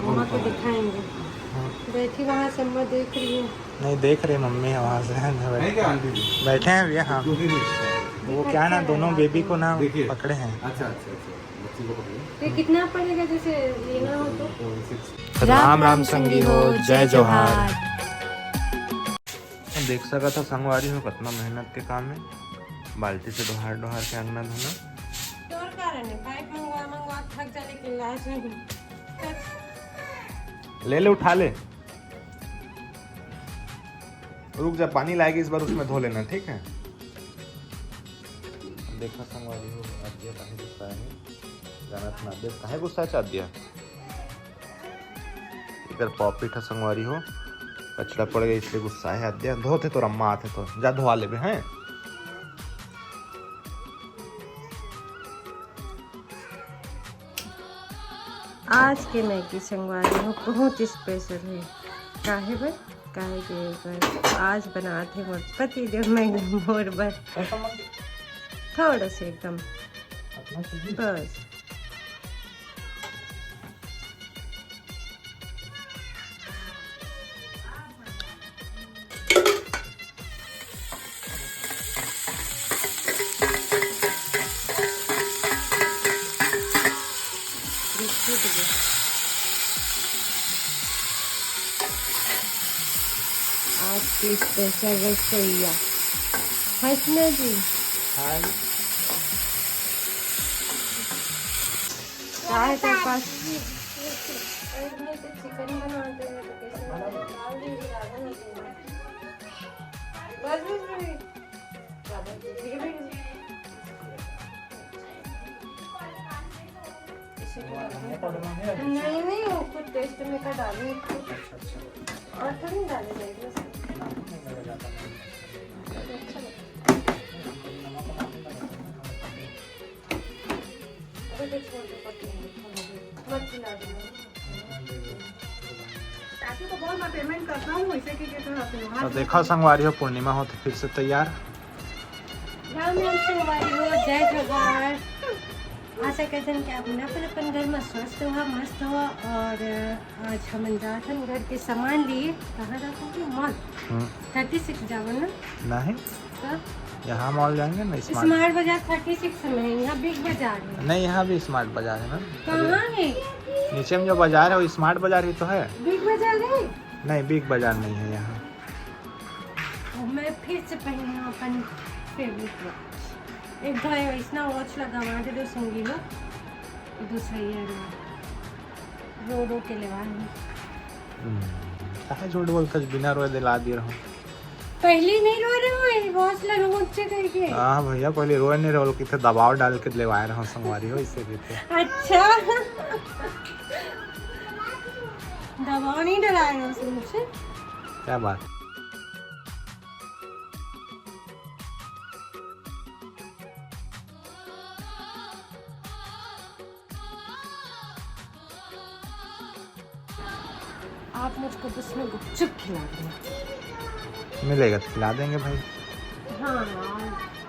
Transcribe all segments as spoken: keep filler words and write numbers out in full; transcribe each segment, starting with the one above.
वहाँ पे दिखाएंगे। हाँ। बैठी वहाँ से अम्मा देख रही है। नहीं, देख रहे मम्मी है वहाँ से। नहीं क्या आंटी जी? बैठे हैं भैया। हाँ, वो क्या है ना, दोनों बेबी को ना पकड़े हैं। अच्छा, अच्छा, अच्छा। बच्ची को पकड़े। ये कितना पड़ेगा जैसे लेना हो तो? राम राम संगी हो, जय जोहार। देख सकत हो संगवारी हो, कतना मेहनत के काम है, बाल्टी से डोहार डोहार के अंगना धोना। तोर कारण है, पाइप मंगवा मंगवा थक जा, लेकिन लाज नहीं। ले ले, उठा ले, रुक जा, पानी लाएगी इस बार, उसमें धो लेना, ठीक है? देखा संगवारी हो, आद्या काहे गुस्सा है, जानत ना आद्या काहे गुस्सा है। आद्या इधर पॉपिट है संगवारी हो, कचरा पड़ गया इसलिए गुस्सा है। आद्या धोते तो अम्मा आते तो जा धोआ लेबे हैं। आज के मैगी संगवारी हो बहुत स्पेशल है। काहे बर? काहे के बर आज बनात हे मोर पति देव मैगी मोर बर। थोड़ा से एकदम बस। आज की स्पेशल रसोईया हंसना जी। हाय। क्या है तेरे पास? चिकन बनाते हैं तो कैसे बनाते हैं? बस, बस, बस। नहीं, नहीं, वो खुद टेस्ट में का डाली। अच्छा, अच्छा। और तो नहीं डाले जाएगी उसमें। अच्छा लगता है। अभी तो छोड़ दो, पत्ती नहीं, मत खिला दो। काकी को बोल, मैं पेमेंट करता हूँ, इसे के, के तो अपने वहाँ तो से देखा संगवारी हो, पूर्णिमा होते फिर से तैयार। राम राम संगवारी हो, जय जोहार। आशा करथन कि आप मन अपन अपन घर में स्वस्थ हो, मस्त हो। और आज हमन जात हन घर के सामान लिए। कहाँ जात हन? मॉल। हम्म। थर्टी सिक्स जावन ना? नहीं। तो? यहाँ मॉल जाएंगे ना, स्मार्ट। स्मार्ट बाजार थर्टी सिक्स में है, यहाँ बिग बाजार है। नहीं, यहाँ भी स्मार्ट बाजार है ना। कहाँ है? नीचे में जो बाजार है वो स्मार्ट बाजार ही तो है। बिग बाजार है? नहीं, बिग बाजार नहीं है यहाँ। और मैं फिर से पहनी हूँ अपन फेवरेट वॉच। एक भाई वैसना वॉच लगावा दे दो संगी हो, दूसरा ये रो रो के लेवा है। हम्म, काहे झूठ बोलत हस, बिना रोए दिला दे रहा हूँ। पहली नहीं रो रहे हो, ये वॉच ला रोज से करके। हाँ भैया, पहले रोए नहीं रहो, किथे दबाव डाल के लेवाए रहो संगवारी हो, इससे किथे। अच्छा। दबाव नहीं डलाए हो उसने मुझसे। क्या बात। आप मुझको दस में गुपचुप खिला देना। मिलेगा तो खिला देंगे भाई। हाँ यार,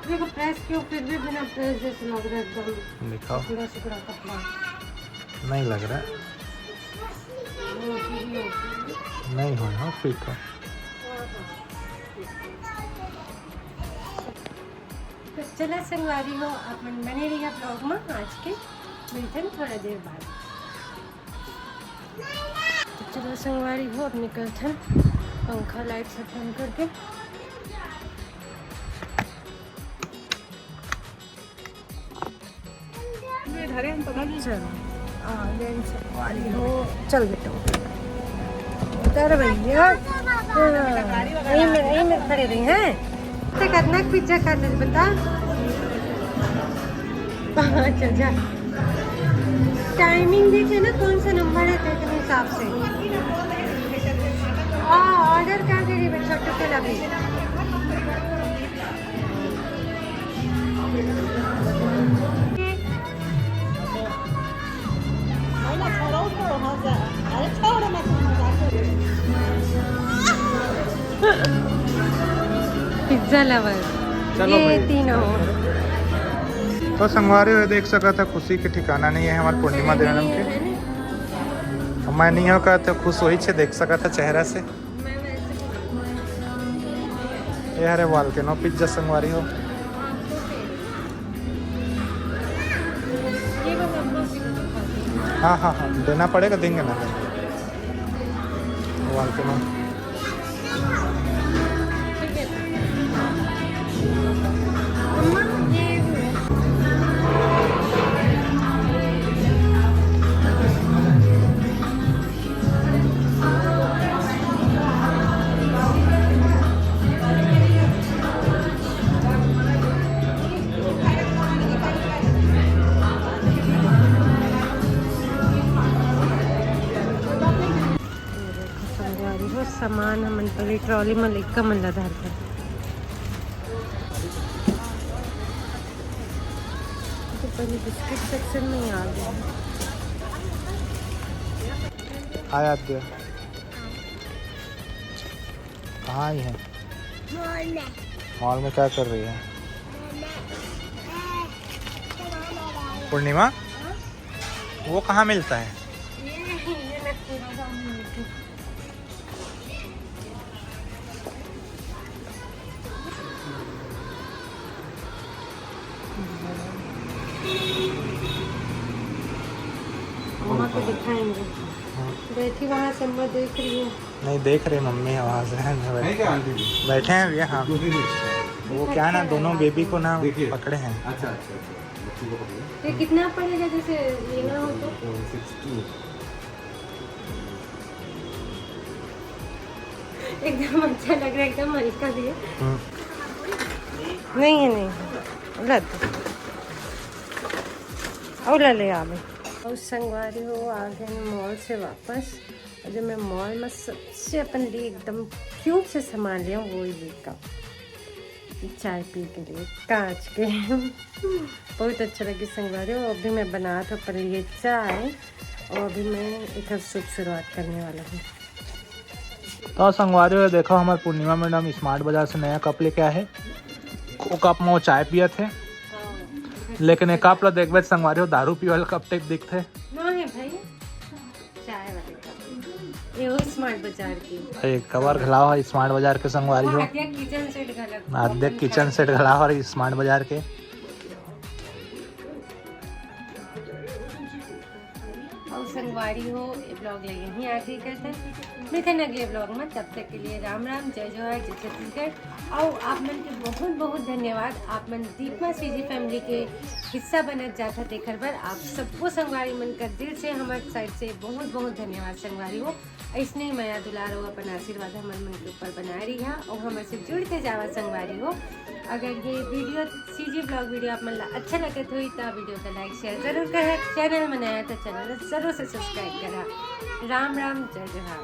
देखो प्रेस क्यों, फिर भी बिना प्रेस जैसे लग रहा है एकदम। दिखाओ। टुकड़ा सुकड़ा कपड़ा। नहीं लग रहा। नहीं हो, हो, फिट हो। तो चला संगवारी हो, आप मन बने रहिए ब्लॉग में। आज के मिलते हैं थोड़ा देर बाद। तो चलो संगवारी हो, अब निकलथन पंखा लाइट सब बंद करके। चलो, हाँ, ये संगवारी हो, चल बेटा, उतर भैया। हाँ, यहीं में, यहीं में खड़े रही हैं। तो कितना पिज्जा खाते थे बता? पाँच हजार। टाइमिंग देखे ना, कौन सा नंबर है, देख हिसाब से। हाँ, ऑर्डर कर दे रही मैं छोटू के लगे। पिज्जा लवर, चलो ये भाई। तीनों। तो संगवारी हो, देख सकत ह, खुशी के ठिकाना नहीं है हमार पूर्णिमा देवनम के। मैं नहीं हो का तो खुश वही छे, देख सकत ह चेहरा से। ये हरे volcano pizza संगवारी हो। हाँ हाँ हाँ, देना पड़ेगा, देंगे ना, देंगे। Volcano। संगवारी हो, सामान हमन पहले ट्रॉली में लेकर मन ला धरते। तो पहले बिस्किट सेक्शन में ही आ गया। आया आद्या। कहाँ आई है? मॉल में। मॉल में क्या कर रही है? मॉल में, ए, पूर्णिमा, वो कहाँ मिलता है? अम्मा को दिखाएंगे। हाँ। बैठी वहाँ से, अम्मा देख रही है। नहीं, देख रही मम्मी है वहाँ से। नहीं क्या आंटी जी? बैठे हैं भैया, हाँ। वो क्या है ना, दोनों बेबी को ना पकड़े हैं। अच्छा, अच्छा, अच्छा। बच्ची को पकड़े। ये कितना पड़ेगा जैसे लेना हो तो? एकदम अच्छा लग रहा है, एकदम हल्का भी है। हम्म। नहीं है, नहीं है। ला दे। और ला ले आवे। और संगवारी हो, आ गए हैं मॉल से वापस। और जो मैं मॉल में सबसे अपन लिए एकदम क्यूट से सामान लिया, वो ये कप, चाय पी के लिए कांच के। बहुत अच्छा लगे संगवारी हो। अभी मैं बना था अपन लिए चाय और अभी मैं एक शुभ शुरुआत करने वाला हूँ। तो संगवारी हो, देखो हमारे पूर्णिमा मैडम स्मार्ट बाजार से नया कप लेके आए हैं। वो कप में वो चाय पिया थे, लेकिन एक कप ला देखबे संगवारी हो, दारू पीए वाला कप टाइप दिखते। ना है भाई, चाय वाले कप। ये हो स्मार्ट बाजार की। अरे कवर घलाव है स्मार्ट बाजार के संगवारी हो। आद्या किचन सेट घलक। आद्या किचन सेट घलाव है स्मार्ट बाजार के। और संगवारी हो, ये ब्लॉग ले यहीं आखिरी करते हैं। मिलते हैं अगले ब्लॉग में, तब तक के लिए राम राम, जय जोहार, जय छत्तीसगढ़। और आप मन के बहुत बहुत धन्यवाद, आप मन दीपमा सीजी फैमिली के हिस्सा बनत जात है। तेखर बर आप सबको संगवारी मन का दिल से हमारे साइड से बहुत बहुत धन्यवाद संगवारी हो। ऐसने ही मया दुलार और अपन आशीर्वाद हमर मन के ऊपर बनाए रही है और हमर से जुड़ते जावा संगवारी हो। अगर ये वीडियो, सीजी ब्लॉग वीडियो आप मन ला अच्छा लगत होई तो वीडियो का लाइक शेयर जरूर करा। चैनल में नया तो चैनल जरूर से सब्सक्राइब करा। राम राम, जय जोहार।